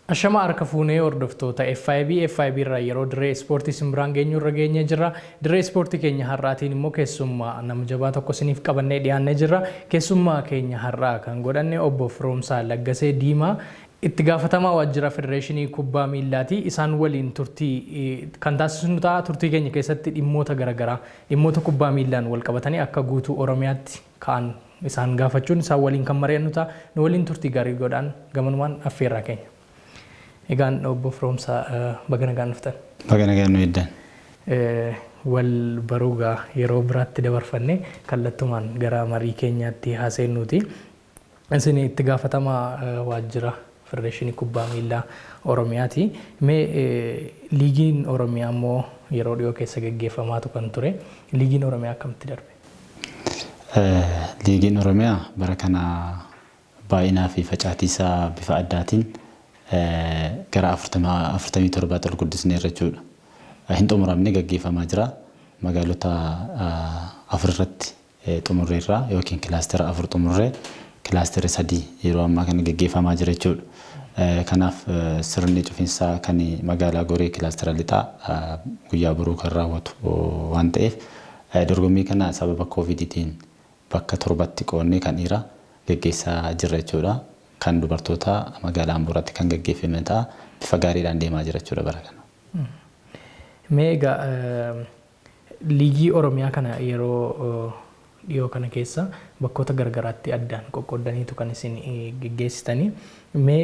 Ashama harka fuunee hordoftoota FIB. FIB irraa yeroo dirree ispoortii simbiraan geenyu irra geenyee jirra. Dirree ispoortii keenya har'aatiin immoo keessummaa nama jabaa tokko isiniif qabannee dhiyaannee jirra. Keessummaa keenya har'aa kan godhanne Obbo Firoomsaa Laggasee Diimaa, itti gaafatamaa waajjira Federeeshinii Kubbaa Miillaati. Isaan waliin turtii kan taasisnu ta'a. Turtii keenya keessatti dhimmoota garaagaraa, dhimmoota kubbaa miillaan wal qabatanii akka guutuu Oromiyaatti ka'an isaan gaafachuun isaan waliin kan mari'annu ta'a. Nu waliin turtii gaarii godhaan gamanumaan affeerraa keenya. Egaan Obbo Firoomsaa, baga nagaan dhuftan. Baga nagaan nu eeddan. Wal baruugaa yeroo biraatti dabarfanne kallattumaan gara marii keenyaatti haaseennuuti. Isin itti gaafatamaa waajjira Federeeshinii Kubbaa Miillaa Oromiyaati. Mee liigiin Oromiyaa immoo yeroo dhiyoo keessa gaggeeffamaatu kan ture. Liigiin Oromiyaa akkamitti darbe? Liigiin Oromiyaa bara kana baay'inaa fi facaatii isaa bifa addaatiin gara 47tti ol guddisneerra jechuudha. Hin xumuramne, gaggeeffamaa jira. Magaalota afur irratti xumurreerra yookiin kilaastera afur xumurree, kilaastera 3 yeroo ammaa kana gaggeeffamaa jira jechuudha. Kanaaf sirni cufinsaa kan magaalaa Goree kilaastera lixaa guyyaa boruu kan raawwatu waan ta'eef, dorgommii kana sababa koovidiitiin bakka torbatti qoonnee kan dhiiraa gaggeessaa jirra jechuudha. Kan dubartootaa magaalaa Amboo irratti kan gaggeeffame ta'a. Bifa gaariidhaan deemaa jira jechuudha bara kana. Mee egaa liigii Oromiyaa kana yeroo dhiyoo kana keessa bakkoota garagaraatti addaan qoqqoodaniitu kan isin geggeessitanii. Mee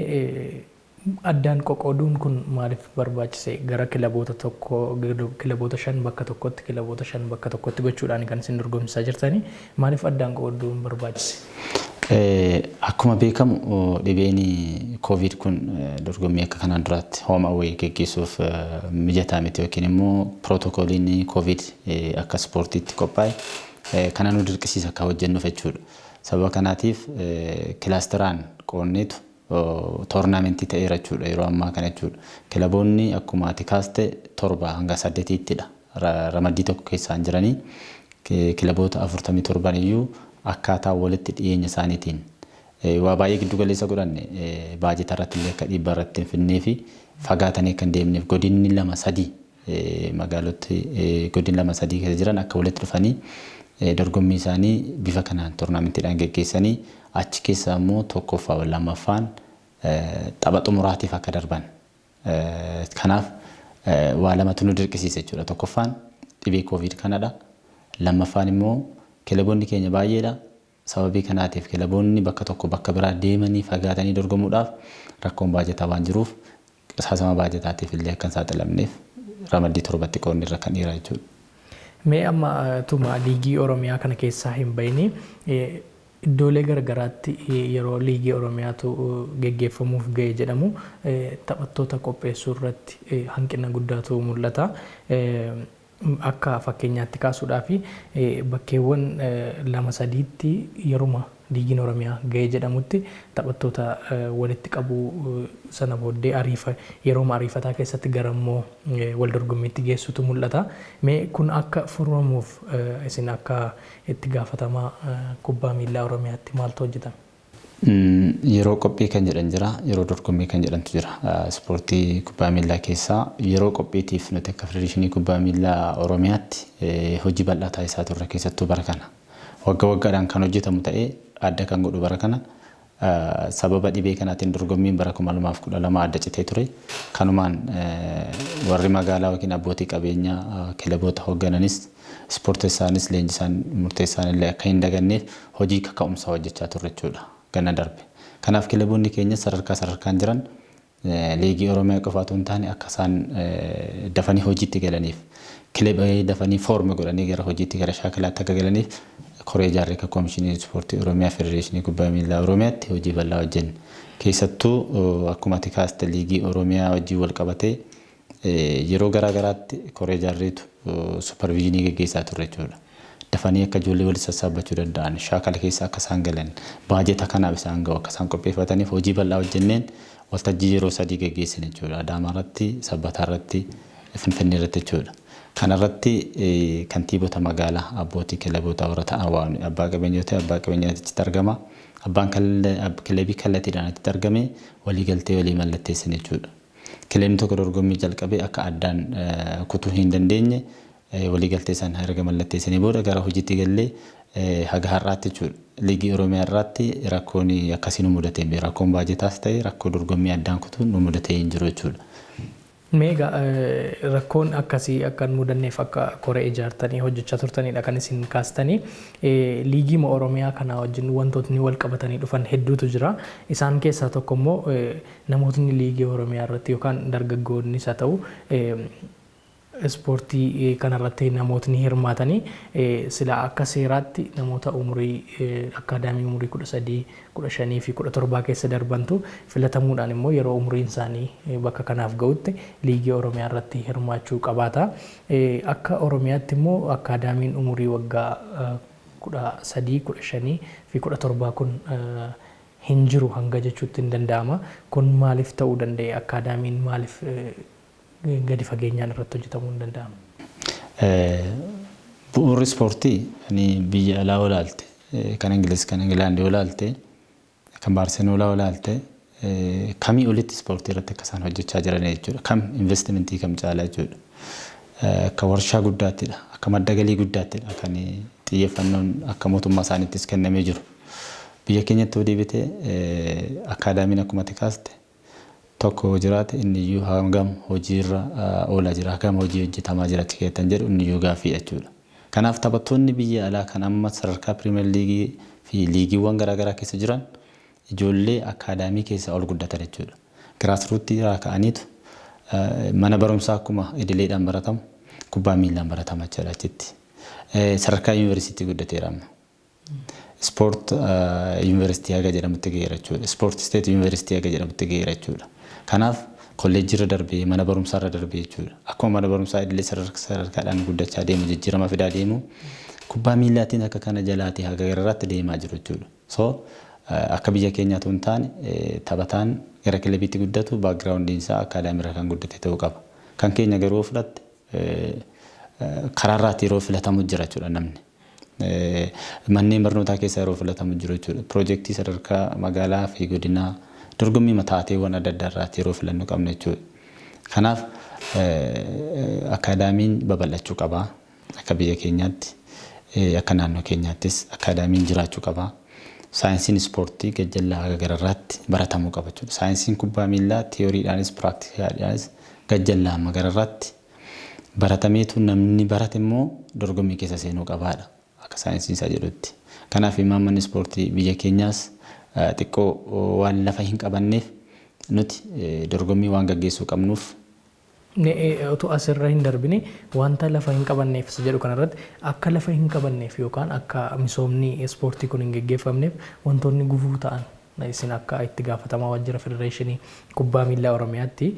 addaan qoqqooduun kun maaliif barbaachise? Gara kilaboota tokko, kilaboota shan bakka tokkotti, kilaboota shan bakka tokkotti gochuudhaan kan isin dorgomsiisaa jirtanii, maaliif addaan qoqqooduun barbaachise? Akkuma beekamu dhibeen Koovid kun dorgommii akka kanaan duraatti home away geggeessuuf mijataa miti, yookiin immoo pirootokooliin Koovid akka ispoortiitti qophaa'e kana nu dirqisiisa akka hojjennuuf jechuudha. Sababa kanaatiif kilaasteraan qoonneetu toornaamentii ta'eera jechuudha yeroo ammaa kana jechuudha. Kilaboonni akkuma ati kaaste torba hanga saddeetiittidha ramaddii tokko keessaan jiranii. Kilaboota 47 iyyuu akkaataa walitti dhiyeenya isaaniitiin waa baay'ee giddu galeessa godhanne, baajeta irratti illee akka dhiibbaa irratti hin finnee fi fagaatanii akka hin deemneef, godinni lama sadii, magaaloti godin lama sadii keessa jiran akka walitti dhufanii dorgommii isaanii bifa kanaan toornaamentiidhaan geggeessanii, achi keessaa immoo tokkoffaa lammaffaan tapha xumuraatiif akka darban. Kanaaf waa lamatu nu dirqisiise jechuudha. Tokkoffaan dhibee Koovid kanadha. Lammaffaan immoo kilaboonni keenya baay'eedha. Sababii kanaatiif kilaboonni bakka tokko bakka biraa deemanii fagaatanii dorgomuudhaaf rakkoon baajataa waan jiruuf, qisaasama baajataatiif illee akka hin saaxilamneef ramaddii torbatti qoodne irra kan dhiiraa jechuudha. Mee amma tuma liigii Oromiyaa kana keessaa hin bahini, iddoolee garagaraatti yeroo liigii Oromiyaatu geggeeffamuuf ga'e jedhamu taphattoota qopheessuu irratti hanqina guddaatu mul'ata. Akka fakkeenyaatti kaasuudhaaf, bakkeewwan lama sadiitti yeruma liigiin Oromiyaa ga'e jedhamutti taphattoota walitti qabuu, sana booddee ariifa yerooma ariifataa keessatti gara immoo wal dorgommiitti geessutu mul'ata. Mee kun akka furamuuf isin akka itti gaafatamaa kubbaa miillaa Oromiyaatti maaltu hojjetame? Yeroo qophii kan jedhan jira, yeroo dorgommii kan jedhantu jira. Ispoortii kubbaa miillaa keessaa yeroo qophiitiif nuti akka Federeeshinii Kubbaa Miillaa Oromiyaatti hojii bal'aa taasisaa turre, keessattuu bara kana. Wagga waggaadhaan kan hojjetamu ta'ee adda kan godhu bara kana sababa dhibee kanaatiin dorgommiin bara 2012 adda citee ture. Kanumaan warri magaalaa yookiin abbootii qabeenyaa kilaboota hooggananis, ispoortessaanis, leenjisaan murteessaan illee akka hin daganneef hojii kaka'umsaa hojjechaa turre jechuudha ganna darbe. Kanaaf kilaboonni keenyas sadarkaa sadarkaan jiran liigii Oromiyaa qofa otoo hin taane akka isaan dafanii hojiitti galaniif, kilaba dafanii foormi godhanii gara hojiitti, gara shaakalaatti akka galaniif koree ijaarree akka Koomishinii Ispoortii Oromiyaa, Federeeshinii Kubbaa Miillaa Oromiyaatti hojii bal'aa hojjenne. Keessattuu akkuma ati kaaste liigii Oromiyaa wajjin wal qabatee yeroo garaa garaatti koree ijaarreetu supervisionii geggeessaa turre jechuudha. Dafanii akka ijoollee walitti sassaabbachuu danda'an, shaakala keessa akka isaan galan, baajeta kanaaf isaan ga'u akka isaan qopheeffataniif hojii bal'aa hojjenneen waltajjii yeroo sadii geggeessine jechuudha. Adaamaa irratti, Sabbataa irratti, Finfinnee irratti jechuudha. Kana irratti kantiibota magaalaa, abbootii kilabootaa warra ta'an waamne. Abbaa qabeenyaa ta'e abbaa qabeenyaatitti argama. Abbaan kilabii kallattiidhaan achitti argame waliigaltee walii mallatteessan jechuudha. Kilabni tokko dorgommii jalqabee akka addaan kutuu hin dandeenye waliigaltee sana erga mallatteessanii booda gara hojiitti gallee haga har'aatti jechuudha. Liigii Oromiyaa irratti rakkoon akkasii nu mudatee hin beeku. Rakkoon baajetaas ta'e rakkoo dorgommii addaan kutuun nu mudatee hin jiru jechuudha. Mee egaa rakkoon akkasii akka hin mudanneef akka koree ijaartanii hojjechaa turtanidha kan isin kaastanii. Liigiima Oromiyaa kanaa wajjin wantootni wal qabatanii dhufan hedduutu jira. Isaan keessaa tokko immoo namootni liigii Oromiyaa irratti yookaan dargaggoonnis haa ta'u ispoortii kanarratti namootni hirmaatanii sila akka seeraatti namoota umurii akkaadaamii umurii 13, 15 fi 17 keessa darbantu filatamuudhaan immoo yeroo umuriin isaanii bakka kanaaf ga'utti liigii Oromiyaa irratti hirmaachuu qabaata. Akka Oromiyaatti immoo akkaadaamiin umurii waggaa 13, 15 fi 17 kun hin jiru hanga jechuutti hin danda'ama. Kun maaliif ta'uu danda'e? Akkaadaamiin maaliif gadi fageenyaan irratti hojjetamuu hin danda'amne? Bu'uurri ispoortii ani biyya alaa olaalte, kan Ingiliz, kan Ingilaandi olaalte, kan Baarseloonaa olaalte, kamii olitti ispoortii irratti akka isaan hojjechaa jiran jechuudha. Kam investimentii kam caalaa jechuudha. Akka warshaa guddaattidha. Akka madda galii guddaattidha kan xiyyeeffannoon akka mootummaa isaaniittis kennamee jiru. Biyya keenyatti yoo deebite, akkaadaamiin akkuma ati kaaste tokko yoo jiraate, inni iyyuu hangam hojiirra oolaa jira, hagam hojii hojjetamaa jira achi keessatti kan jedhu inni iyyuu gaaffiidha jechuudha. Kanaaf taphattoonni biyya alaa kan amma sadarkaa piriimeer liigii fi liigiiwwan garaagaraa keessa jiran ijoollee akkaadaamii keessaa ol guddatan jechuudha. Grassrootii irraa ka'aniitu mana barumsaa akkuma idileedhaan baratamu kubbaa miilaan baratama jechuudha achitti. Sadarkaa yuunivarsiitii guddateera amma. Sport yuunivarsiitii haga jedhamutti ga'eera jechuudha. Sport state yuunivarsiitii haga jedhamutti ga'eera jechuudha. Kanaaf kolleejjiirra darbee, mana barumsaarra darbee jechuudha. Akkuma mana barumsaa idilee sadarkaadhaan guddachaa deemu, jijjiirama fidaa deemu, kubbaa miillaatiin akka kana jalaatii haga gararraatti deemaa jiru jechuudha. So akka biyya keenyaatu hin taane, taphataan gara kilabiitti guddatu backgroundiin isaa akkaadaamiirra kan guddate ta'uu qaba. Kan keenya garuu fudhatte, karaarraatti yeroo filatamu jira jechuudha namni. Manneen barnootaa keessa yeroo filatamu jiru jechuudha. Piroojeektii sadarkaa magaalaa fi godinaa, dorgommii mataateewwan adda addaa irraatti yeroo filannu qabna jechuudha. Kanaaf akkaadaamiin babal'achuu qaba. Akka biyya keenyaatti, akka naannoo keenyaattis akkaadaamiin jiraachuu qaba. Saayinsiin ispoortii gajjallaa haga gararraatti baratamuu qaba jechuudha. Saayinsiin kubbaa miillaa tiyooriidhaanis piraaktikaalidhaanis gajjallaa hamma gararraatti baratameetu, namni barate immoo dorgommii keessa seenuu qabaadha akka saayinsiin isaa jedhutti. Kanaaf imaammanni ispoortii biyya keenyaas xiqqoo waan lafa hin qabanneef nuti dorgommii waan gaggeessuu qabnuuf. Utuu asirra hin darbine, wanta lafa hin qabanneef isa jedhu kanarratti, akka lafa hin qabanneef yookaan akka misoomni ispoortii kun hin geggeeffamneef wantoonni gufuu ta'an, isin akka itti gaafatamaa waajjira federeeshinii kubbaa miillaa Oromiyaatti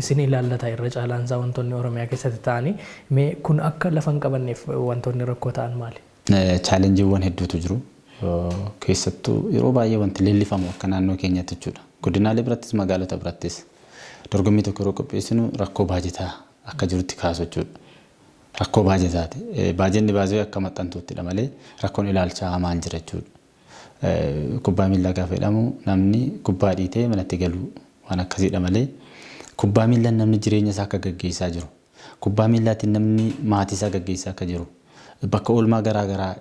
isin ilaallata irra caalaan isaa wantoonni Oromiyaa keessatti ta'anii, mee kun akka lafa hin qabanneef wantoonni rakkoo ta'an maali? Challengeiiwwan hedduutu jiru. Keessattuu yeroo baay'ee wanti leellifamu akka naannoo keenyaatti jechuudha. Godinaalee birattis, magaalota birattis dorgommii tokko yeroo qopheessinu rakkoo baajetaa akka jirutti kaasu jechuudha. Rakkoo baajetaati. Baajenni baasee akka maxxantuuttidha malee rakkoon ilaalchaa hamaan jira jechuudha. Kubbaa miillaa gaafa jedhamu namni kubbaa dhiitee manatti galuu waan akkasiidha malee, kubbaa miillaan namni jireenya isaa akka gaggeessaa jiru, kubbaa miillaatiin namni maatii isaa gaggeessaa akka jiru, bakka oolmaa garaa garaa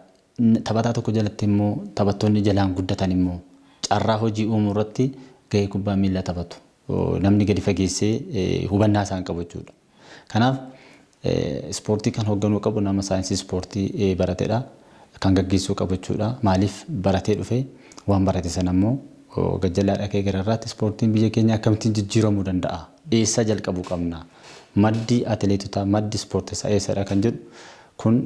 taphataa tokko jalatti immoo taphattoonni jalaan guddatan immoo carraa hojii uumuu irratti gahee kubbaa miillaa taphatu namni gadi fageessee hubannaa isaan qabu jechuudha. Kanaaf ispoortii kan hoogganuu qabu nama saayinsii ispoortii baratedha. Kan gaggeessuu qabu jechuudha. Maaliif baratee dhufe, waan barate sana immoo gajjallaa dhaqee gararraatti ispoortiin biyya keenya akkamittiin jijjiiramuu danda'a? Eessaa jalqabuu qabna? Maddi atileetotaa, maddi ispoortessaa eessadha kan jedhu kun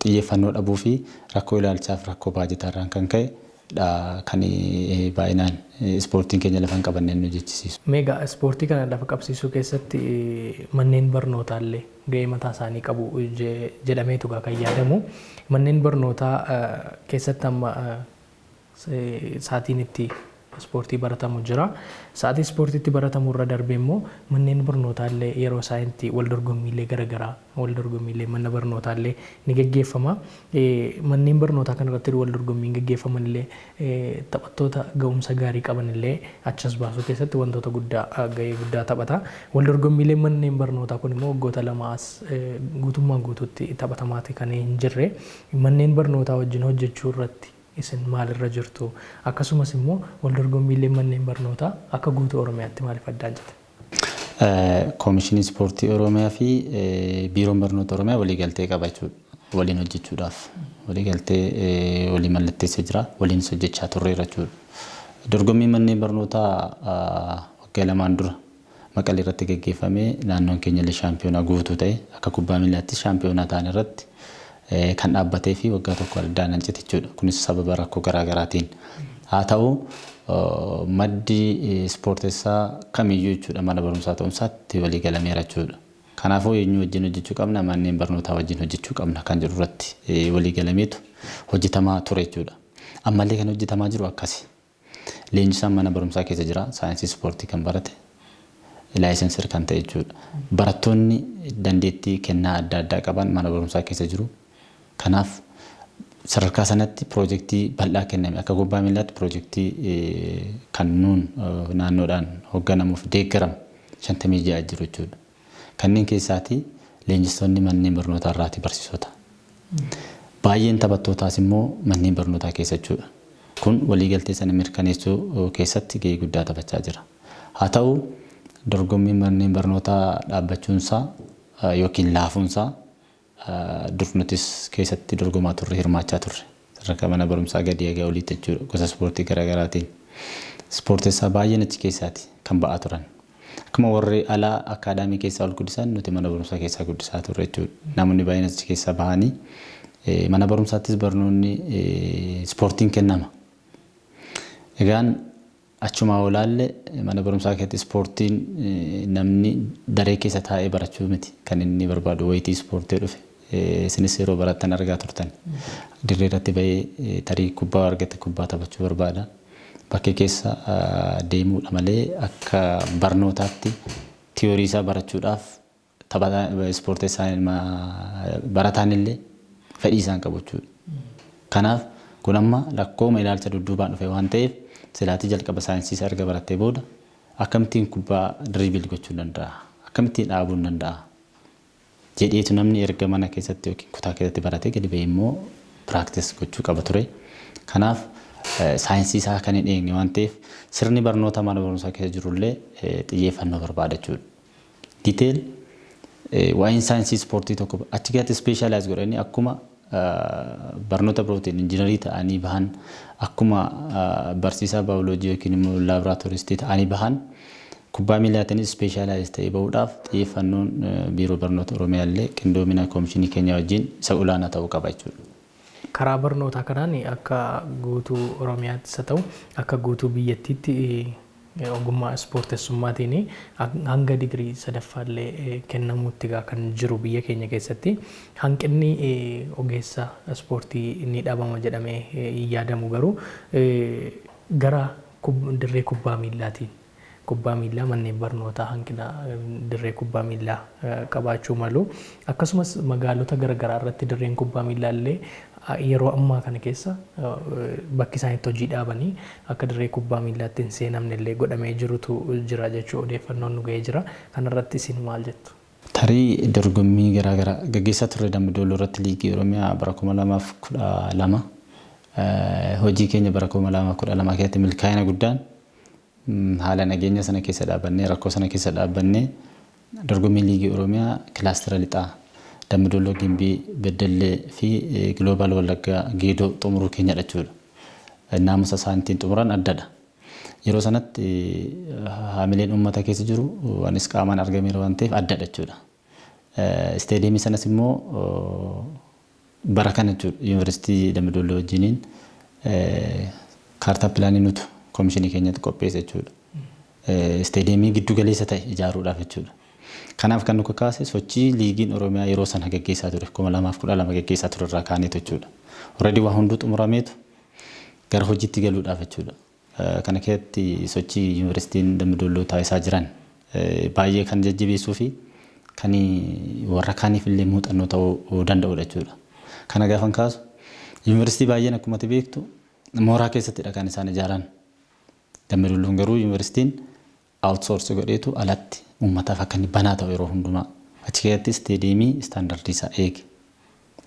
xiyyeeffannoo dhabuu fi rakkoo ilaalchaaf rakkoo baajetaarraan kan ka'e dha kan baay'inaan ispoortiin keenya lafa hin qabanneen nu jechisiisu. Meegaa ispoortii kana lafa qabsiisuu keessatti manneen barnootaallee gahee mataa isaanii qabu jedhameetu kan yaadamu. Manneen barnootaa keessatti amma sa'aatiin itti Ispoortii baratamu jira. Sa'aatii ispoortiitti baratamu irra darbee immoo manneen barnootaa illee yeroo isaan itti wal dorgommiilee garaagaraa, wal dorgommiilee mana barnootaa illee ni geggeeffama. Manneen barnootaa kanarratti wal dorgommiin geggeeffaman illee taphattoota ga'umsa gaarii qaban illee achas baasuu keessatti wantoota guddaa, gahee guddaa taphata. Wal dorgommiileen manneen barnootaa kun immoo waggoota 2 as guutummaan guutuutti taphatamaati kan hin jirre. Manneen barnootaa wajjin hojjechuu irratti isin maalirra jirtu? Akkasumas immoo wal dorgommiileen manneen barnootaa akka guutuu Oromiyaatti maaliif addaan cite? Koomishinii Ispoortii Oromiyaa fi Biiroon Barnoota Oromiyaa waliigaltee qaba jechuudha. Waliin hojjechuudhaaf waliigaltee walii mallatteessee jira. Waliinis hojjechaa turreera jechuudha. Dorgommiin manneen barnootaa waggaa 2n dura Maqalee irratti gaggeeffamee naannoon keenya illee shaampiyoonaa guutuu ta'e, akka kubbaa miilaatti shaampiyoonaa ta'an irratti kan dhaabbatee fi waggaa tokko addaan hin cite jechuudha. Kunis sababa rakkoo garaa garaatiin. Haa ta'u, maddi ispoortessaa kamiyyuu jechuudha mana barumsaa ta'uunsaatti walii galameera jechuudha. Kanaafuu eenyu wajjin hojjechuu qabna, manneen barnootaa wajjin hojjechuu qabna kan jedhu irratti walii galameetu hojjetamaa ture jechuudha. Ammallee kan hojjetamaa jiru akkasi. Leenjisaan mana barumsaa keessa jira, saayinsii ispoortii kan barate, laayisensir kan ta'e jechuudha. Barattoonni dandeettii kennaa adda addaa qaban mana barumsaa keessa jiru. Kanaaf sadarkaa sanatti piroojeektii bal'aa kenname, akka kubbaa miillaatti piroojeektii kan nuun naannoodhaan hoogganamuuf deeggaramu 56 jiru jechuudha. Kanneen keessaatii leenjistoonni manneen barnootaa irraati barsiisota. Baay'een taphattootaas immoo manneen barnootaa keessa jechuudha. Kun waliigaltee sana mirkaneessuu keessatti gahee guddaa taphachaa jira. Haa ta'u, dorgommiin manneen barnootaa dhaabbachuunsaa yookiin laafuunsaa, dur nutis keessatti dorgomaa turre, hirmaachaa turre. Sadarkaa mana barumsaa gadii haga oliitti jechuudha, gosa ispoortii garaagaraatiin. Ispoortessaa baay'een achi keessaati kan ba'aa turan. Akkuma warri alaa akkaadaamii keessaa ol guddisan, nuti mana barumsaa keessaa guddisaa turre jechuudha. Namoonni baay'een achi keessaa bahanii, mana barumsaattis barnoonni ispoortiin kennama. Egaan achumaa yoo ilaalle, mana barumsaa keessatti ispoortiin, namni daree keessa taa'ee barachuu miti kan inni barbaadu. Wayitii ispoortii dhufe, isinis yeroo barattan argaa turtan. Dirree irratti bahee tarii kubbaa argate kubbaa taphachuu barbaada. Bakkee keessa deemuudha malee akka barnootaatti tiyoorii isaa barachuudhaaf taphataa ispoortessaan, barataan illee fedhii isaan qabu jechuudha. Kanaaf kun amma lakkooma ilaalcha dudduubaan dhufe waan ta'eef, silaatii jalqaba saayinsii isaa erga barattee booda akkamittiin kubbaa dribble gochuu danda'a, akkamittiin dhaabuu danda'a jedheetu namni erga mana keessatti yookiin kutaa keessatti baratee gadi bahee immoo practice gochuu qaba ture. Kanaaf saayinsii isaa kan hin eegne waan ta'eef, sirni barnoota mana barumsaa keessa jirullee xiyyeeffannoo barbaada jechuudha. Detail waa'een saayinsii ispoortii tokko achi keessatti specialize godhanii, akkuma barnoota birootiin injiinarii ta'anii bahan, akkuma barsiisaa baayoloojii yookiin immoo laaboraatooristii ta'anii bahan, kubbaa miilaatiinis specialize ta'ee bahuudhaaf xiyyeeffannoon Biiroo Barnoota Oromiyaa illee qindoomina koomishinii keenyaa wajjin isa olaanaa ta'uu qaba jechuudha. Karaa barnootaa kanaan akka guutuu Oromiyaattis haa ta'u akka guutuu biyyattiitti ogummaa ispoortessummaatiin hanga digirii sadaffaallee kennamuutti egaa kan jiru biyya keenya keessatti hanqinni ogeessa ispoortii ni dhabama jedhamee hin yaadamu. Garuu gara dirree kubbaa miillaatiin, kubbaa miillaa manneen barnootaa hanqina dirree kubbaa miillaa qabaachuu malu. Akkasumas magaalota garaagaraa irratti dirreen kubbaa miillaa illee yeroo ammaa kana keessa bakki isaan itti hojii dhaabanii akka dirree kubbaa miillaatti hin seenamne illee godhamee jirutu jira jechuu odeeffannoon nu ga'ee jira. Kanarratti isin maal jettu? Tarii dorgommii garaagaraa gaggeessaa turre. Dambidolloo irratti liigii Oromiyaa bara 2012, hojii keenya bara 2012 keessatti milkaa'ina guddaan haala nageenya sana keessa dhaabbannee, rakkoo sana keessa dhaabbannee, dorgommii liigii Oromiyaa kilaastera lixaa Dambidolloo, Gimbii, Beddellee fi Giloobaal Wallaggaa Geedoo xumuruu keenyadha jechuudha. Naamusa isaan ittiin xumuran addadha. Yeroo sanatti haamileen uummata keessa jiru, anis qaamaan argameera waan ta'eef, addadha jechuudha. Isteediyeemii sanas immoo bara kana jechuudha Yuunivarsiitii Dambidolloo wajjiniin kaartaa pilaanii nutu koomishinii keenyatti qopheesse jechuudha. Isteediyeemii giddu galeessa ta'e ijaaruudhaaf jechuudha. Kanaaf kan nu kakaase sochii liigiin Oromiyaa yeroo sana gaggeessaa ture, 2012 gaggeessaa ture irraa kaaneetu jechuudha. Already waa hunduu xumurameetu gara hojiitti galuudhaaf jechuudha. Kana keessatti sochii Yuunivarsiitiin Dambi taasisaa jiran baay'ee kan jajjabeessuu fi kan warra kaaniif illee muuxannoo ta'uu danda'udha jechuudha. Kana gaafan kaasu, yuunivarsiitii baay'een akkuma ati beektu mooraa keessattidha kan isaan ijaaran. Dambi Dolloon garuu yuunivarsiitiin outsource godheetu alatti uummataaf akka inni banaa ta'u yeroo hundumaa. Achi keessatti isteediyeemii istaandardii isaa eege,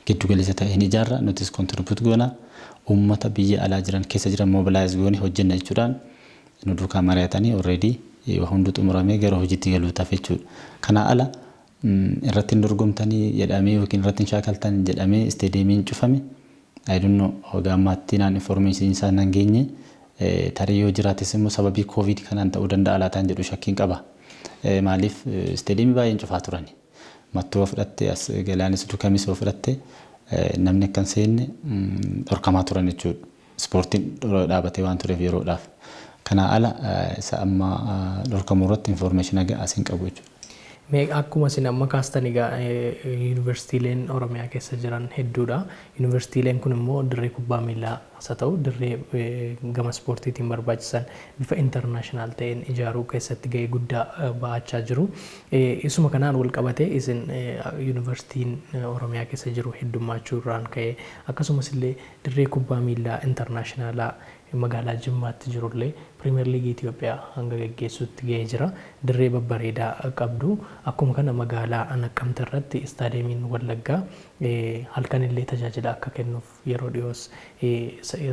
giddu galeessa ta'e hin ijaarra, nutis contribute goona, uummata biyya alaa jiran keessa jiran mobilize goone hojjenna jechuudhaan nu duukaa mari'atanii already hunduu xumuramee gara hojiitti galuutaaf jechuudha. Kanaa ala irratti hin dorgomtanii jedhamee yookiin irratti hin shaakaltan jedhamee isteediyeemiin cufame, I don't know, hanga ammaatti naan information isaa nan geenye. Tarii yoo jiraates immoo sababii COVID kanaan ta'uu danda'a laataan jedhu shakkiin qaba. Maaliif isteediyeemii baay'een cufaa turani. Mattuu fudhatte, as Galaanis, Dukamis yoo fudhatte, namni akka hin seenne dhorkamaa turan jechuudha. Ispoortiin dhaabatee waan tureef yeroodhaaf. Kanaa ala isa amma dhorkamuu irratti information gahaa hin qabu jechuudha. Mee akkuma isin amma kaastan egaa yuunivarsiitiileen Oromiyaa keessa jiran hedduudha. Yuunivarsiitiileen kun immoo dirree kubbaa miilaa haa ta'u dirree gama ispoortiitiin barbaachisan bifa international ta'een ijaaruu keessatti gahee guddaa ba'achaa jiru. Isuma kanaan wal qabatee isin yuunivarsiitiin Oromiyaa keessa jiru heddummaachuu irraan ka'ee, akkasumas illee dirree kubbaa miilaa internationalaa magaalaa Jimmaatti jirullee Pirimeer Liigii Itoophiyaa hanga geggeessuutti gahee jira. Dirree babbareedaa qabdu. Akkuma kana magaalaa Naqqamte irratti istaadiyeemiin Wallaggaa halkan illee tajaajila akka kennuuf yeroo dhiyoos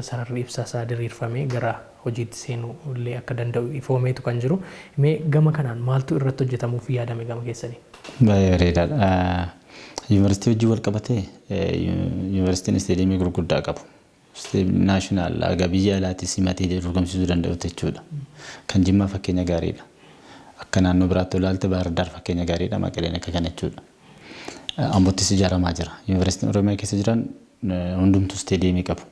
sararri ibsaa isaa diriirfamee gara hojiitti seenuu illee akka danda'u ifoomeetu kan jiru. Mee gama kanaan maaltu irratti hojjetamuuf yaadame gama keessanii? Baay'ee bareedaadha. Yuunivarsiitii hojii wal qabatee yuunivarsiitiin isteediyeemii gurguddaa qabu. National haga biyya alaatti simatee dorgomsiisuu danda'u jechuudha. Kan Jimmaa fakkeenya gaariidha. Akka naannoo biraatti ilaalte Baahir Daar fakkeenya gaariidha. Maqaleen akka kana jechuudha. Ambottis ijaaramaa jira. Yuunivarsiitiin Oromiyaa keessa jiran hundumtuu isteediyeemii qabu.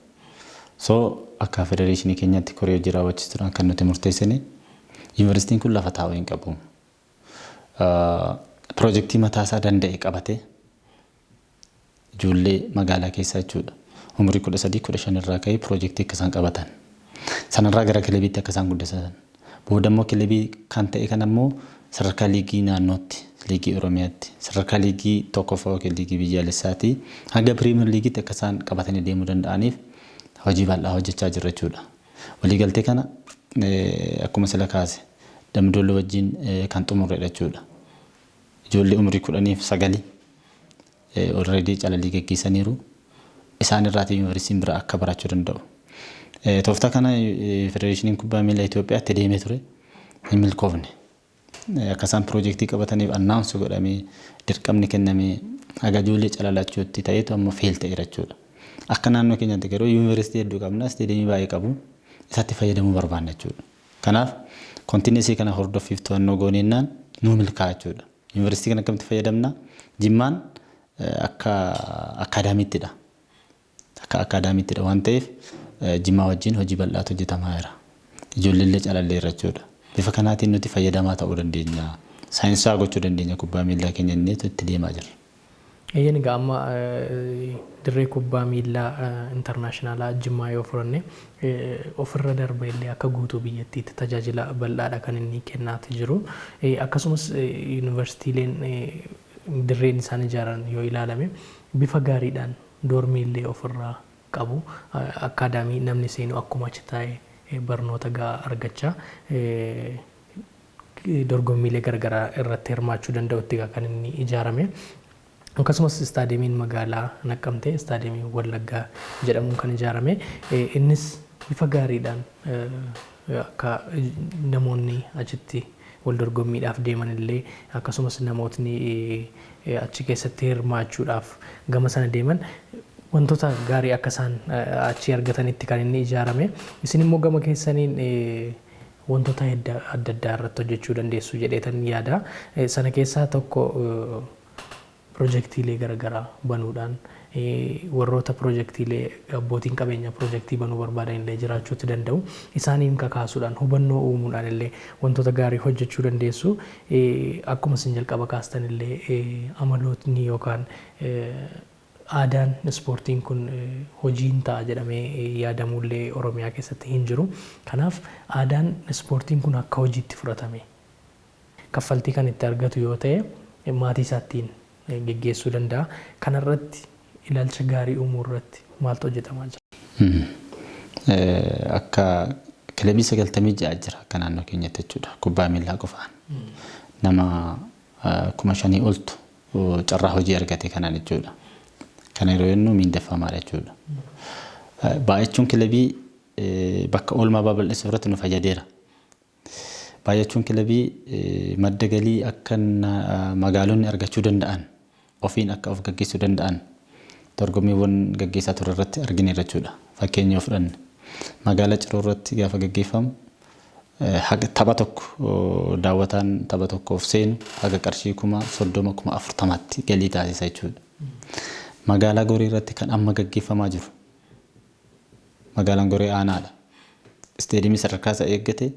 So akka federeeshinii keenyaatti koree hojii raawwachiistuudhaan kan nuti murteessine, yuunivarsiitiin kun lafa taa'uu hin qabu. Piroojeektii mataasaa danda'e qabatee ijoollee magaalaa keessaa jechuudha. Umurii 13, 15 irraa ka'ee piroojeektii akka isaan qabatan. Sanarraa gara kilabiitti akka isaan guddatan. Booda immoo kilabii kan ta'e kan ammoo sadarkaa liigii naannootti, liigii Oromiyaatti, sadarkaa liigii tokkoffaa yookiin liigii biyyaalessaatti hanga piriimeer liigiitti akka isaan qabatanii deemuu danda'aniif hojii bal'aa hojjechaa jirra jechuudha. Waliigaltee kana akkuma sila kaase Dambidolloo wajjin kan xumurredha jechuudha. Ijoollee umurii 10f 9 already calalii geggeessaniiru. Isaan irraatii yuunivarsiitiin bira akka barachuu danda'u. Tooftaa kana Federeeshiniin Kubbaa Miilaa Itoophiyaatti deemee ture, hin milkoofne. Akka isaan piroojeektii qabataniif announce godhamee, dirqamni kennamee, haga ijoollee calalachuutti ta'eetu amma fail ta'eera jechuudha. Akka naannoo keenyaatti garuu yuunivarsiitii hedduu qabna, isteediyeemii baay'ee qabu, isatti fayyadamuu barbaanna jechuudha. Kanaaf continuously kana hordoffiif to'annoo gooneennaan nuu milkaa'a jechuudha. Yuunivarsiitii kana akkamitti fayyadamna? Jimmaan akka akaadaamiittidha. Akka akaadaamiittidha waan ta'eef Jimmaa wajjin hojii bal'aatu hojjetamaa jira. Ijoollee illee calalleerra jechuudha. Bifa kanaatiin nuti fayyadamaa ta'uu dandeenya. Saayinsaa gochuu dandeenya kubbaa miillaa keenya inni itti deemaa jirra. Eeyyeen, egaa amma dirree kubbaa miillaa internationalaa Jimmaa yoo fudhanne, ofirra darba illee akka guutuu biyyattiitti tajaajila bal'aadha kan inni kennaati jiru. Akkasumas yuunivarsiitiileen dirreen isaan ijaaran yoo ilaalame bifa gaariidhaan doormii illee ofirraa qabu. Akkaadaamii namni seenu akkuma achi taa'ee barnoota gahaa argachaa dorgommiilee garaagaraa irratti hirmaachuu danda'utti kan inni ijaarame. Akkasumas istaadiyeemiin magaalaa Naqqamtee, istaadiyeemii Wallaggaa jedhamuun kan ijaarame, innis bifa gaariidhaan akka namoonni achitti wal dorgommiidhaaf deeman illee, akkasumas namootni achi keessatti hirmaachuudhaaf gama sana deeman wantoota gaarii akka isaan achi argatanitti kan inni ijaarame. Isin immoo gama keessaniin wantoota adda addaa irratti hojjechuu dandeessu jedheetan yaada. Sana keessaa tokko pirojektiilee garaagaraa banuudhaan warroota pirojektiilee abbootiin qabeenyaa pirojektii banuu barbaadan illee jiraachuutti danda'u. Isaaniin kakaasuudhaan, hubannoo uumuudhaan illee wantoota gaarii hojjechuu dandeessu. Akkuma isin jalqaba kaastan illee amalootni yookaan Aadaan ispoortiin kun hojiin ta'a jedhamee yaadamullee Oromiyaa keessatti hin jiru. Kanaaf aadaan ispoortiin kun akka hojiitti fudhatame kaffaltii kan itti argatu yoo ta'e maatii isaattiin geggeessuu danda'a. Kanarratti ilaalcha gaarii uumuu irratti maaltu hojjetamaa jira? Akka kilabii 96 jira akka naannoo keenyatti jechuudha. Kubbaa miillaa qofaan. Nama 5,000 oltu carraa hojii argate kanaan jechuudha. Kana yeroo jennu miindeffamaadha jechuudha. Baay'achuun kilabii bakka oolmaa babal'isuu irratti nu fayyadeera. Baay'achuun kilabii madda galii akka magaalonni argachuu danda'an, ofiin akka of gaggeessuu danda'an dorgommiiwwan gaggeessaa ture irratti argineerra jechuudha. Fakkeenya yoo fudhanne, magaalaa Ciroo irratti gaafa gaggeeffamu tapha tokko daawwataan tapha tokkoof seenu haga qarshii 30,000, 40,000tti galii taasisa jechuudha. Magaalaa Goree irratti kan amma gaggeeffamaa jiru, magaalaan Goree aanaadha. Isteediyamii sadarkaa isaa eeggate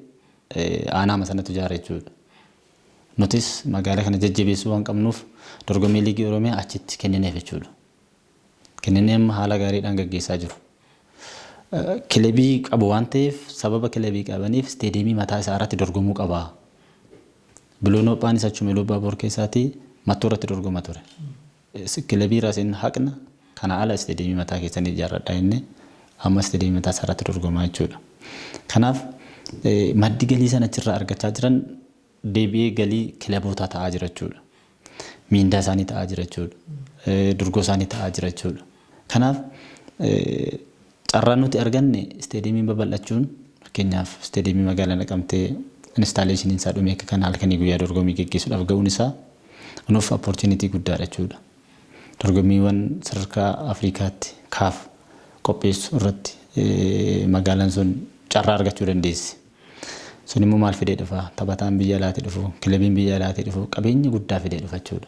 aanaama sanatti ijaara jechuudha. Nutis magaalaa kana jajjabeessuu waan qabnuuf dorgommii liigii Oromiyaa achitti kennineef jechuudha. Kenninee amma haala gaariidhaan gaggeessaa jiru. Kilabii qabu waan ta'eef, sababa kilabii qabaniif isteediyamii mataa isaa irratti dorgomuu qaba. Biloon Ophaanis achuma Iluu Abbaa Boor keessaatii Mattuu irratti dorgoma ture. Kilabii irraa isin haqna, kana ala isteediyamii mataa keessanii ijaarradhaa jennee amma isteediyamii mataa isaa irratti dorgomaa jechuudha. Kanaaf maddi galii sana achirraa argachaa jiran deebi'ee galii kilabootaa ta'aa jira jechuudha. Miindaa isaanii ta'aa jira jechuudha. Durgoo isaanii ta'aa jira jechuudha. Kanaaf carraan nuti arganne isteediyamiin babal'achuun, fakkeenyaaf isteediyamii magaalaa Naqamtee instaaleeshiniin isaa dhumee akka kana halkanii guyyaa dorgommii geggeessuudhaaf ga'uun isaa nuuf opportunity guddaadha jechuudha. Dorgommiiwwan sadarkaa Afrikaatti kaaf qopheessu irratti magaalaan sun carraa argachuu dandeessi. Sun immoo maal fidee dhufa? Taphataan biyya alaatii dhufu, kilabiin biyya alaatii dhufu qabeenya guddaa fidee dhufa jechuudha.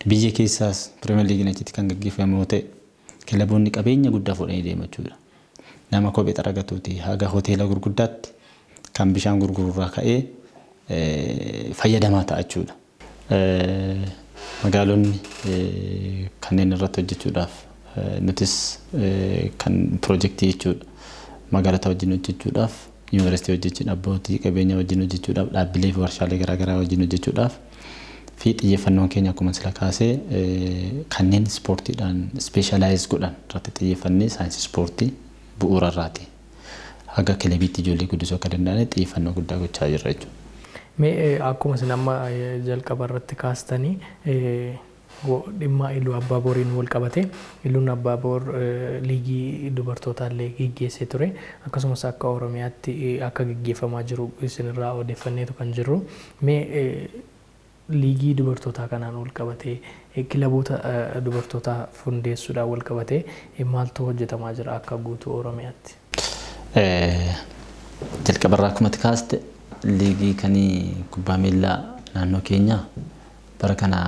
Biyya keessaas Pirimeer Liigiin achitti kan gaggeeffamu yoo ta'e kilaboonni qabeenya guddaa fuudhanii deemu jechuudha. Nama kophee xaragatuuti haga hoteela gurguddaatti kan bishaan gurgururraa ka'ee fayyadamaa ta'a jechuudha. Magaalonni kanneen irratti hojjechuudhaaf nutis kan piroojeektii jechuudha. Magaalota wajjin hojjechuudhaaf, yuunivarsiitii wajjin, abbootii qabeenyaa wajjin hojjechuudhaaf, dhaabbilee fi warshaalee garaagaraa wajjin hojjechuudhaaf fi xiyyeeffannoon keenya akkuma sila kaasee kanneen ispoortiidhaan specialize godhan irratti xiyyeeffannee saayinsii ispoortii bu'uura irraati haga kilabiitti ijoollee guddisuu akka danda'an xiyyeeffannoo guddaa gochaa jirra jechuudha. Mee akkuma isin amma jalqaba irratti kaastanii dhimma Iluu Abbaa Booriin wal qabate, Iluun Abbaa Boor liigii dubartootaallee geggeessee ture. Akkasumas akka Oromiyaatti akka geggeeffamaa jiru isinirraa odeeffanneetu kan jirru. Mee liigii dubartootaa kanaan wal qabatee, kilaboota dubartootaa hundeessuudhaan wal qabatee maaltu hojjetamaa jira akka guutuu Oromiyaatti? Jalqabarraa akkuma kaaste liigii kan kubbaa miillaa naannoo keenyaa bara kana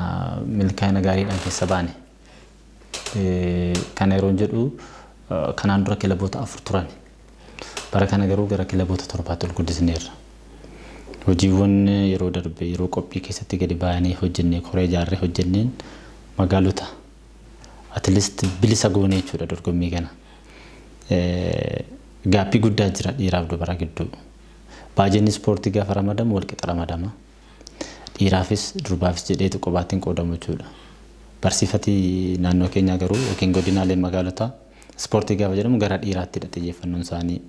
milkaa'ina gaariidhaan keessa baane. Kana yeroo jedhu kanaan dura kilaboota 4 turan. Bara kana garuu gara kilaboota 7tti ol guddisneerra. Hojiiwwan yeroo darbe yeroo qophii keessatti gadi baay'anii hojjennee, koree ijaarree hojjenneen magaalota at least bilisa goonee jechuudha dorgommii kana. Gaappii guddaa jira dhiiraaf dubara gidduu. Baajenni ispoortii gaafa ramadamu walqixa ramadama. Dhiiraafis durbaafis jedheetu qobaattiin qoodamu jechuudha. Barsiifatii naannoo keenyaa garuu yookiin godinaalee magaalotaa ispoortii gaafa jedhamu gara dhiiraattidha xiyyeeffannoon isaanii.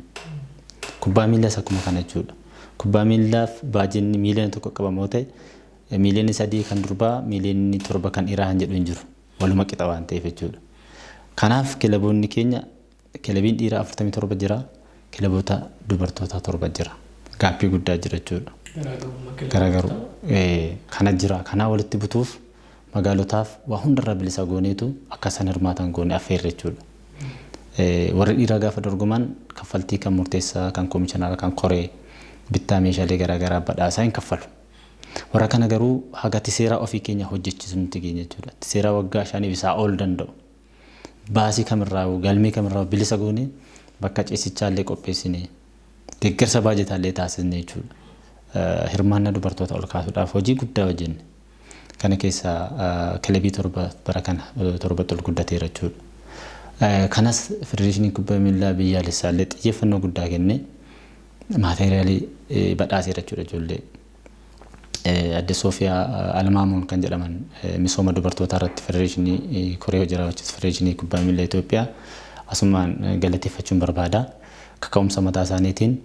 Kubbaa miillaas akkuma kana jechuudha. Kubbaa miillaaf baajenni 1 miiliyoona qabamoo ta'e 3 miiliyoona kan durbaa, 7 miiliyoona kan dhiiraa kan jedhu hin jiru. Waluma qixa waan ta'eef jechuudha. Kanaaf kilaboonni keenya kilabiin dhiiraa 47 jira, kilaboota dubartootaa 7 jira. Gaappii guddaa jira jechuudha. Garagaru kana jira. Kanaa walitti butuuf magaalotaaf waa hundarraa bilisa gooneetu akka isaan hirmaatan goone affeerre jechuudha. Warri dhiiraa gaafa dorgoman kaffaltii kan murteessaa, kan komishinara, kan koree bittaa meeshaalee garaagaraa badhaasaa hin kaffalu. Warra kana garuu haga seeraa ofii keenya hojjechiisu nuti keenya jechuudha. Seeraa waggaa 5f isaa ol danda'u. Baasii kamirraa galmee kamirraa bilisa goone bakka ciisichaallee qopheessine, deeggarsa baajetaallee taasisne jechuudha. Hirmaannaa dubartoota ol kaasuudhaaf hojii guddaa hojjenne. Kana keessaa kilabii 7 bara kana 7tti ol guddateera jechuudha. Kanas Federeeshinii Kubbaa Miillaa biyyaalessaa illee xiyyeeffannoo guddaa kennee maateeriyaalii badhaaseera jechuudha ijoollee. Adde Soofiyaa Almaamuun kan jedhaman misooma dubartootaa irratti Federeeshinii Koree Hojii Raawwachiistuu Federeeshinii Kubbaa Miillaa Itoophiyaa asumaan galateeffachuun barbaada. Kaka'umsa mataa isaaniitiin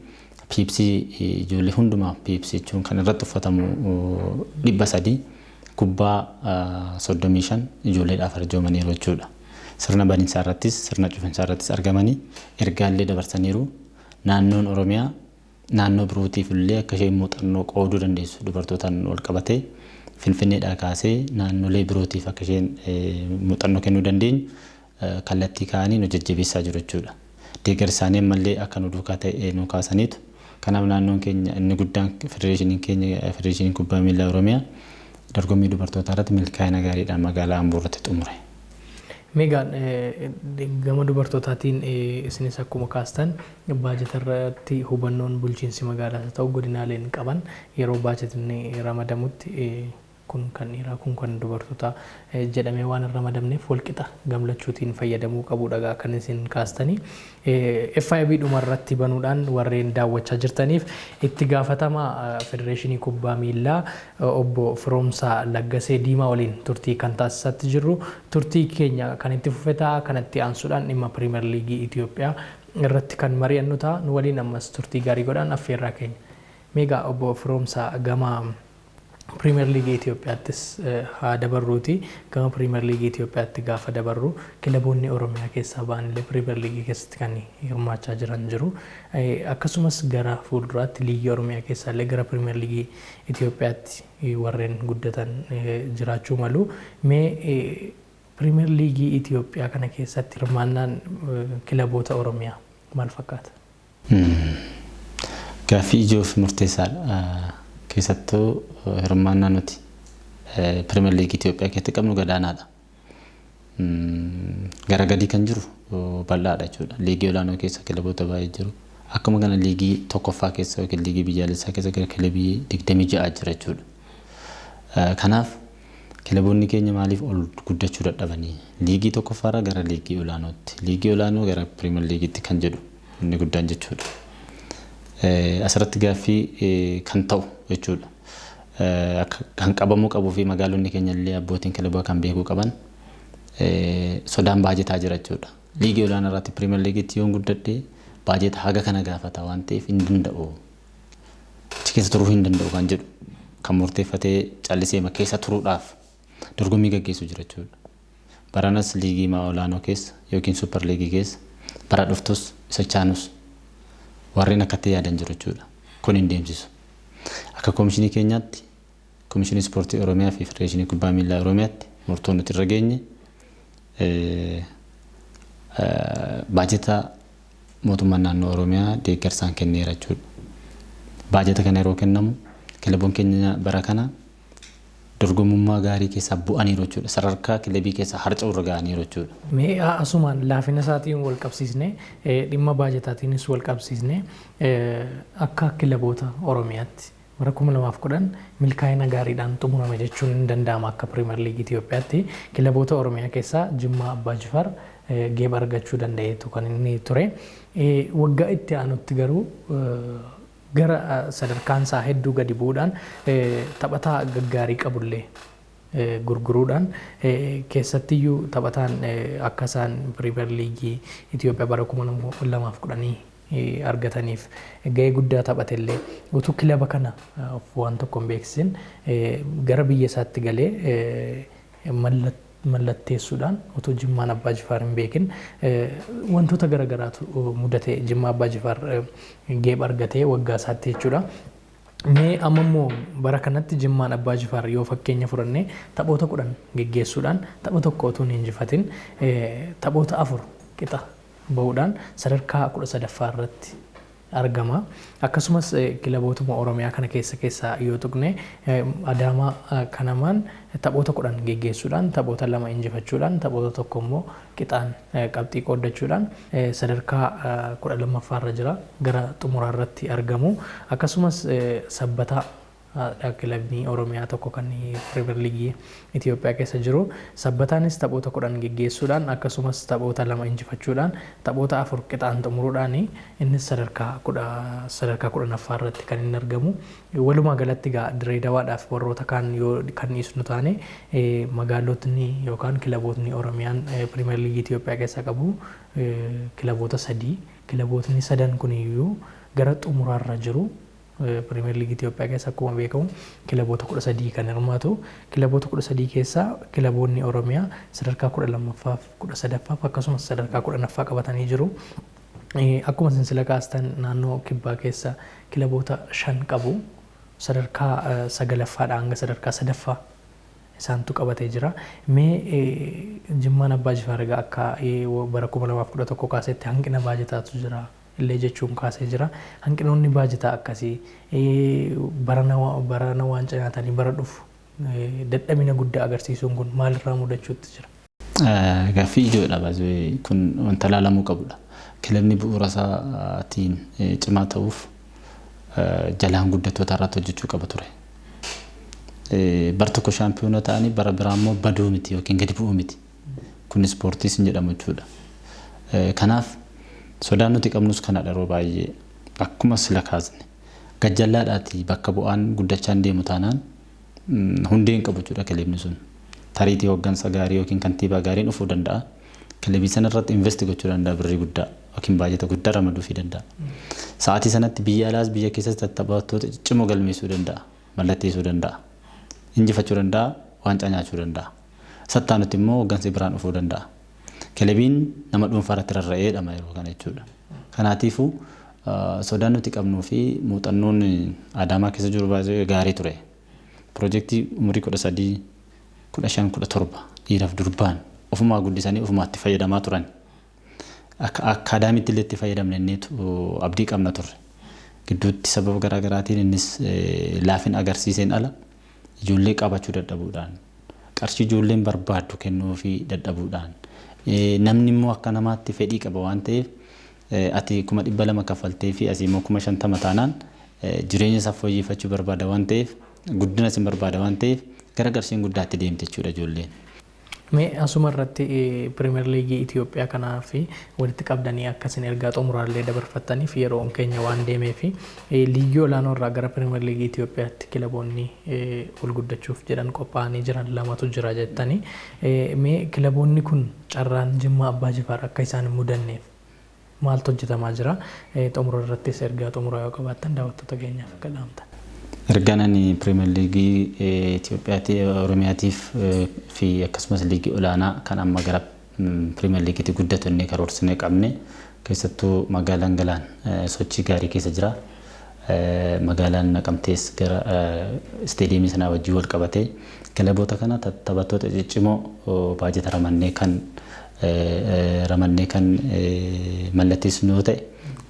piipsii ijoollee hundumaa, piipsii jechuun kan irratti uffatamu, 300, kubbaa 35 ijoolleedhaaf arjoomaniiru jechuudha. Sirna baninsaa irrattis sirna cufinsaa irrattis argamanii ergaallee dabarsaniiru. Naannoon Oromiyaa naannoo birootiif illee akka isheen muuxannoo qooduu dandeessu, dubartootaan wal qabatee Finfinneedhaa kaasee naannolee birootiif akka isheen muuxannoo kennuu dandeenyu kallattii kaa'anii nu jajjabeessaa jiru jechuudha. Deeggarsi isaanii ammallee akka nu duukaa ta'e nu kaasaniitu. Kanaaf naannoon keenya inni guddaan, federeeshiniin keenya, Federeeshiniin Kubbaa Miillaa Oromiyaa, dorgommii dubartootaa irratti milkaa'ina gaariidhaan magaalaa Amboo irratti xumure. Meegaan gama dubartootaatiin isinis akkuma kaastan baajata irratti hubannoon bulchiinsi magaalaas haa ta'u godinaaleen qaban, yeroo baajatni ramadamutti kun kan dhiiraa, kun kan dubartootaa jedhamee waan hin ramadamneef walqixa gamlachuutiin fayyadamuu qabudha kan isin kaastanii. FIB dhuma irratti banuudhaan warreen daawwachaa jirtaniif itti gaafatama Federeeshinii Kubbaa Miillaa obbo Firoomsaa Laggasee Diimaa waliin turtii kan taasisaatti jirru. Turtii keenya kan itti fufe ta'a. Kanatti aansuudhaan dhimma Piriimer Liigii Itoophiyaa irratti kan mari'annu ta'a. Nu waliin ammas turtii gaarii godhaan affeerraa keenya. Meegaa obbo Firoomsaa, gama Piriimer Liigii Itoophiyaattis haa dabarruuti. Gama Piriimer Liigii Itoophiyaatti gaafa dabarru kilaboonni Oromiyaa keessaa ba'an illee Piriimer Liigii keessatti kan hirmaachaa jiran jiru. Akkasumas gara fuulduraatti Liigii Oromiyaa keessaa illee gara Piriimer Liigii Itoophiyaatti warreen guddatan jiraachuu malu. Mee Piriimer Liigii Itoophiyaa kana keessatti hirmaannaan kilaboota Oromiyaa maal fakkaata? Gaaffii ijoo fi murteessaadha. Keessattuu hirmaannaa nuti Pirimeer Liigii Itoophiyaa keessatti qabnu gadaanaadha. Gara gadii kan jiru bal'aadha jechuudha. Liigii olaanoo keessa kilaboota baay'ee jiru. Akkuma kana liigii tokkoffaa keessa yookiin liigii biyyaalessaa keessa gara kilabii 26 jira jechuudha. Kanaaf kilaboonni keenya maaliif ol guddachuu dadhabanii? Liigii tokkoffaarraa gara liigii olaanootti, liigii olaanoo gara Pirimeer Liigiitti kan jedhu inni guddaan jechuudha. Asirratti gaaffii kan ta'u jechuudha. Kan qabamuu qabuu fi magaalonni keenya illee abbootiin kilabaa kan beekuu qaban sodaan baajetaa jira jechuudha. Liigii olaanaa irratti, Pirimeer Liigiitti yoon guddadhe baajeta haga kana gaafata waan ta'eef hin danda'u. Achi keessa turuu hin danda'u kan jedhu kan murteeffatee callisee keessa turuudhaaf dorgommii gaggeessu jira jechuudha. Baranas liigii olaanoo keessa yookiin super liigii keessa, bara dhuftus isa chaanus warreen akkatti yaadan jiru jechuudha. Kun hin deemsisu. Akka koomishinii keenyaatti, Koomishinii Ispoortii Oromiyaa fi Federeeshinii Kubbaa Miillaa Oromiyaatti, murtoo nuti irra geenye baajeta mootummaan naannoo Oromiyaa deeggarsaan kenneera jechuudha. Baajeta kana yeroo kennamu kilaboon keenya bara kana dorgomummaa gaarii keessaa bu'aniiru jechuudha. Sadarkaa kilabii keessaa harca'uu irra ga'aniiru jechuudha. Mee asumaan laafina isaatiin wal qabsiisne, dhimma baajetaatiinis wal qabsiisne, akka kilaboota Oromiyaatti bara 2010 milkaa'ina gaariidhaan xumurame jechuun hin danda'ama. Akka Piriimer Liigii Itoophiyaatti kilaboota Oromiyaa keessaa Jimmaa Abbaa Jifaar geeba argachuu danda'eetu kan inni ture. Waggaa itti aanutti garuu gara sadarkaan isaa hedduu gadi bu'uudhaan, taphataa gaggaarii qabullee gurguruudhaan, keessattiyyuu taphataan akka isaan Piriimer Liigii Itoophiyaa bara 2010 argataniif gahee guddaa taphatellee utuu kilaba kana waan tokko hin beeksisin gara biyya isaatti galee mallatteessuudhaan, utuu Jimmaan Abbaa Jifaar hin beekin wantoota garaagaraatu mudate. Jimmaa Abbaa Jifaar geeba argatee waggaa isaatti jechuudha. Mee amma immoo bara kanatti Jimmaan Abbaa Jifaar yoo fakkeenya fudhannee, taphoota 10 geggeessuudhaan tapha tokko utuu hin injifatin taphoota afur qixa bahuudhaan sadarkaa 13ffaa irratti argama. Akkasumas kilabootuma Oromiyaa kana keessa keessaa yoo tuqne, Adaamaa Kanamaan taphoota 10 geggeessuudhaan taphoota lama injifachuudhaan taphoota tokko immoo qixaan qabxii qooddachuudhaan sadarkaa 12ffaa irra jira, gara xumuraa irratti argamu. Akkasumas Sabbataa Kilabni Oromiyaa tokko kan Pirimeer Liigii Itoophiyaa keessa jiru. Sabbataanis taphoota 10 geggeessuudhaan, akkasumas taphoota 2 injifachuudhaan, taphoota 4 qixaan xumuruudhaan innis sadarkaa 10ffaa irratti kan inni argamu. Walumaa galatti egaa Dirree Dawaadhaaf warroota kaan yoo kan dhiisnu taane, magaalotni yookaan kilabootni Oromiyaan Pirimeer Liigii Itoophiyaa keessa qabu kilaboota 3. Kilabootni sadan kuniyyuu gara xumuraarra jiru. Pirimeer Liigii Itoophiyaa keessa akkuma beekamu kilaboota 13 kan hirmaatu. Kilaboota 13 keessaa kilaboonni Oromiyaa sadarkaa 12ffaaf, 13ffaaf, akkasumas sadarkaa 10ffaa qabatanii jiru. Akkuma sinsila kaastan, naannoo kibbaa keessa kilaboota 5 qabu. Sadarkaa 9ffaadha hanga sadarkaa 3ffaa isaantu qabatee jira. Mee Jimmaan Abbaa Jifaar egaa akka bara 2011 kaasetti hanqina baajataatu jira illee jechuun kaasee jira. Hanqinoonni baajataa akkasii barana waancaa nyaatanii bara dhufu dadhabina guddaa agarsiisuun kun maalirraa mudachuutti jira? Gaaffii ijoodha, baay'ee kun wanta ilaalamuu qabudha. Kilabni bu'uura isaatiin cimaa ta'uuf jalaan guddattoota irratti hojjechuu qaba ture. Bar tokko shaampiyoona ta'anii bara biraa immoo baduu miti yookiin gadi bu'uu miti. Kun ispoortiis hin jedhamu jechuudha. Kanaaf sodaan nuti qabnus kanadha. Yeroo baay'ee akkuma sila kaasne, gajjallaadhaati bakka bu'aan guddachaa hin deemu taanaan hundee hin qabu jechuudha kilabni sun. Tariitii hooggansa gaarii yookiin kantiibaa gaariin dhufuu danda'a. Kilabii sana irratti invest gochuu danda'a, birrii guddaa yookiin baajata guddaa ramaduufii danda'a. Sa'aatii sanatti biyya alaas biyya keessas taphattoota ciccimoo galmeessuu danda'a. Mallatteessuu danda'a. Injifachuu danda'a. Waancaa nyaachuu danda'a. Sattaanutti immoo hooggansi biraan dhufuu danda'a. Kilabiin nama dhuunfaa irratti rarra'ee dhama yeroo kana jechuudha. Kanaatiifuu sodaan nuti qabnuu fi muuxannoon Adaamaa keessa jiru baay'ee gaarii ture. Piroojeektii umurii 13, 15, 17 dhiiraaf durbaan ofumaa guddisanii ofumaa itti fayyadamaa turan. Akka akkaadaamiitti illee itti fayyadamne innitu abdii qabna turre. Gidduutti sababa garaa garaatiin innis laafina agarsiiseen ala, ijoollee qabachuu dadhabuudhaan, qarshii ijoolleen barbaaddu kennuufii dadhabuudhaan, namni immoo akka namaatti fedhii qaba waan ta'eef, ati 200,000 kaffaltee fi asii immoo 50,000 taanaan jireenya isaa fooyyeffachuu barbaada waan ta'eef, guddina isin barbaada waan ta'eef, gara qarshiin guddaatti deemte jechuudha ijoolleen. Mee asuma irratti Pirimeer Liigii Itoophiyaa kanaa fi walitti qabdanii akkasin ergaa xumuraallee dabarfattaniif, yeroon keenya waan deemee fi, liigii olaanoo irraa gara Pirimeer Liigii Itoophiyaatti kilaboonni ol guddachuuf jedhan qophaa'anii jiran lamatu jira jettanii. Mee kilaboonni kun carraan Jimmaa Abbaa Jifaar akka isaan hin mudanneef maaltu hojjetamaa jira? Xumura irrattis ergaa xumuraa yoo qabaattan daawwattoota keenyaaf akka dhaamtan. Ergaan ani Pirimeer Liigii Itoophiyaatti, Oromiyaatiif fi akkasumas liigii olaanaa kan amma gara Pirimeer Liigiitti guddatu inni karoorsinee qabne, keessattuu magaalaan Galaan sochii gaarii keessa jira. Magaalaan Naqamtees gara isteediyeemii sanaa wajjin wal qabatee kilaboota kana taphattoota ciccimoo baajata ramannee kan mallatteessinu yoo ta'e,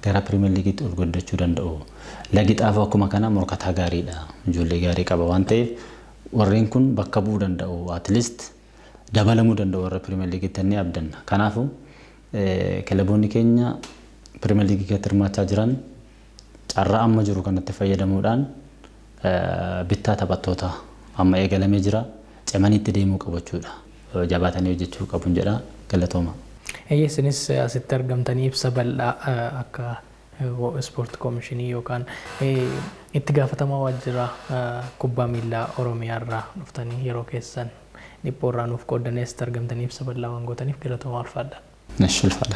gara Pirimeer Liigiitti ol guddachuu danda'u. Lagi Xaafoo akkuma kana morkataa gaariidha. Ijoollee gaarii qaba waan ta'eef, warreen kun bakka bu'uu danda'u. At least dabalamuu danda'u warra Pirimeer Liigiitti ni abdanna. Kanaafuu kilaboonni keenya Pirimeer Liigii keessatti hirmaachaa jiran carraa amma jiru kanatti fayyadamuudhaan bittaa taphattoota amma eegalamee jira. Cimaniitti deemuu qabu jechuudha. Jabaatanii hojjechuu qabuun jedha. Galatooma. Isinis asitti argamtanii ibsa bal'aa akka ispoortii koomishinii yookaan itti gaafatamaa waajjira kubbaa miillaa Oromiyaa irraa dhuftanii yeroo keessan dhiphoo irraa nuuf qooddanii asitti argamtanii ibsa bal'aa waan gootaniif galatooma, ulfaadha. Ulfaadha.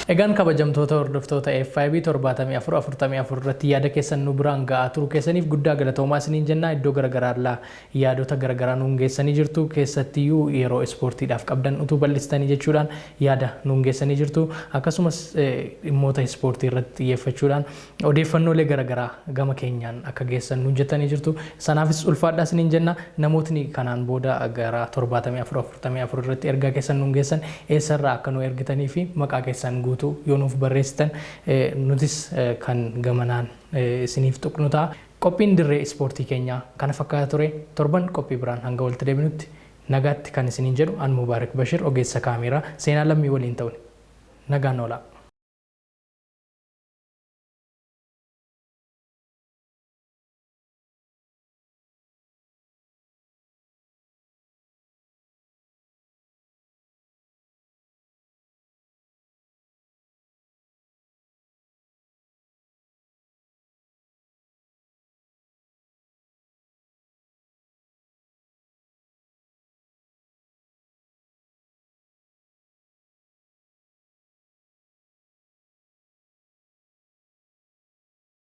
Egaan kabajamtoota hordoftoota FIB 74 44 irratti yaada keessan nu biraan ga'aa turuu keessaniif guddaa galatoomaa isiniin jenna. Iddoo garaagaraarraa yaadota garaagaraa nuun geessanii jirtu. Keessattiyyuu yeroo ispoortiidhaaf qabdan utuu bal'istanii jechuudhaan yaada nuun geessanii jirtu. Akkasumas dhimmoota ispoortii irratti xiyyeeffachuudhaan odeeffannoolee garaagaraa gama keenyaan akka geessan nuun jettanii jirtu. Sanaafis ulfaadhaa isiniin jenna. Namootni kanaan booda gara 74 44 irratti ergaa keessan nuun geessan eessarraa akka nu ergitanii fi maqaa keessan guutuu yoo nuuf barreessitan, nutis kan gamanaan isiniif tuqnu ta'a. Qophiin dirree ispoortii keenyaa kana fakkaata ture. Torban qophii biraan hanga walitti deebinutti nagaatti kan isiniin jedhu an Mubaarak Bashir, ogeessa kaameeraa Seenaa Lammii waliin ta'uun nagaan oolaa.